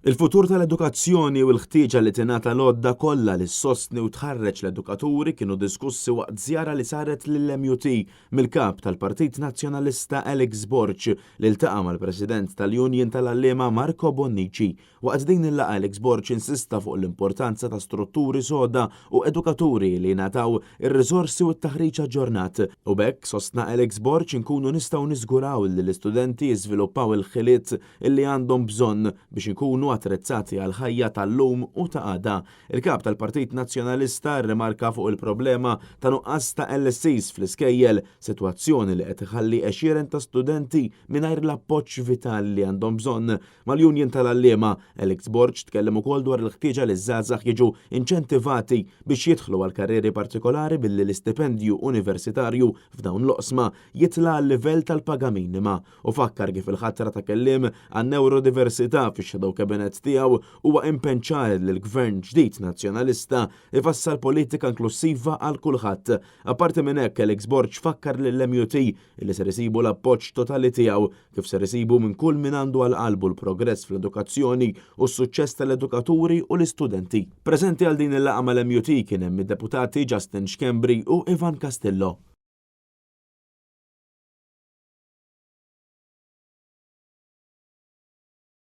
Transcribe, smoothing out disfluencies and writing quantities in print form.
Il-futur tal-edukazzjoni u l-ħtieġa li tingħata l-għodda kollha li ssostni u tħarreġ l-edukaturi kienu diskussi waqt żjara li saret lill-MUT mill-Kap tal-Partit Nazzjonalista Alex Borg li ltaqa' mal-President tal-Union tal-Għalliema Marco Bonnici. Waqt din il-laqgħa Alex Borg insista fuq l-importanza ta' strutturi soda u edukaturi li jingħataw ir-riżorsi u t-taħriġ aġġornat. U b'hekk, sostna Alex Borg, inkunu nistgħu niżguraw li l-istudenti jiżviluppaw il-ħiliet li għandhom bżonn biex ikunu attrezzati għall-ħajja tal-lum u ta' għada. Il-Kap tal-Partit Nazzjonalista rrimarka fuq il-problema ta' nuqqas ta' LSEs fl-iskejjel, sitwazzjoni li qed iħalli għexieren ta' studenti mingħajr l-appoġġ vitali li għandhom bżonn. Mal-Union tal-Għalliema, Alex Borg tkellem ukoll dwar il-ħtieġa li ż-żgħażagħ jiġu inċentivati biex jidħlu għal karrieri partikolari billi l-istipendju universitarju f'dawn l-oqsma jitla' għal-livell tal-paga minima u fakkar kif il-ħatra ta' kelliem għan-newrodiversità fix-shadow cabinet tiegħu huwa impenn ċar li l-Gvern ġdid Nazzjonalista ifassal politika inklussiva għal kulħadd. Apparti minn hekk, Alex Borg fakkar lill-MUT li ser isibu l-appoġġ totali tiegħu kif ser isibu minn kull min għandu għal qalbu l-progress fl-edukazzjoni u s-suċċess tal-edukaturi u l-istudenti. Preżenti għal din il-laqgħa mal-MUT kien hemm id-Deputati Justin Schembri u Ivan Castillo.